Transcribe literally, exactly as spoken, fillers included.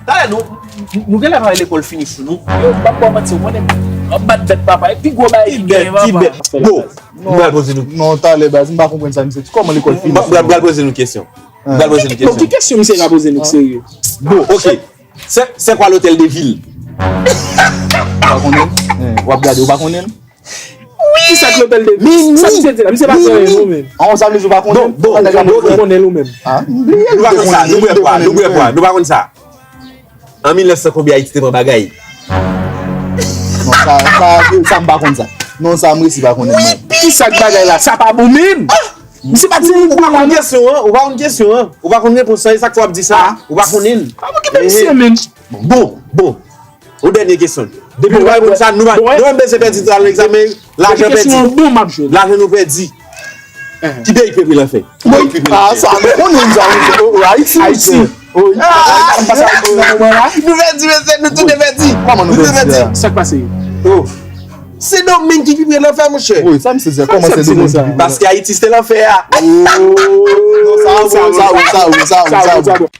Talè nou, nou genlè pa lekòl fini sou nou. Yo, m p ap ba w manti, w konnen, anba tèt papa, e pi gwo bagay ki genyen, papa. Bon, m pral poze nou. Non, talè, baz, m pa konprann sa misye di. Kòman lekòl fini sou nou? M pral poze nou kesyon. M pral poze nou kesyon. Bon, ki kesyon misye ka poze nou ki serye? Bon, ok. C'est, c'est quoi l'hôtel de ville? Ou pa konnen? W ap gade, ou pa konnen? Wi! Kisa k l'hôtel de ville? Sa misye di la, misye pa konnen nou menm. An, sa vle di ou pa konnen? Bon, bon, ok. Ou konnen nou menm. Nou pa konn sa, nou bwè pwa, nou bwè pwa, nou pa konn sa. An mil nèf san konbyen Ayiti te pran bagay? Non, sa, sa, sa m pa konn sa. Non, sa m resi pa konnen, mwen. Kisa k bagay la? Sa pa bon menm? Misye pa di nou. Ou pa konn kesyon an, ou pa konn kesyon an, ou pa konn repons lan, e sa k fè w ap di sa, ou pa konnen l. Pa okipe misye menm. Bon, bon. Yon dènye kesyon. Depi nou pa reponn sa, nou pa, nou pa bezwen pèdi tan al egzamen, lajan pèdi. Kesyon an bon, m ap jwenn. Lajan nou pèdi. Ki peyi k pi pre lanfè? Ki peyi k pi pre lanfè? Ah, sa, nou konnen sa, wi. Ayiti. Ayiti. Wi. Ah, sa pase Ayiti nan moman la. Nou pèdi, mesye, nou tout pèdi. Kòman nou pèdi a? Sa k pase? Oh. Sendomeng ki pi pre lanfè, monchè. Wi, sa m sezi a. Kòman Sendomeng ki pi pre? Paske Ayiti se te lanfè a. Oh. Non, sa bon, sa bon, sa bon, sa bon, sa bon.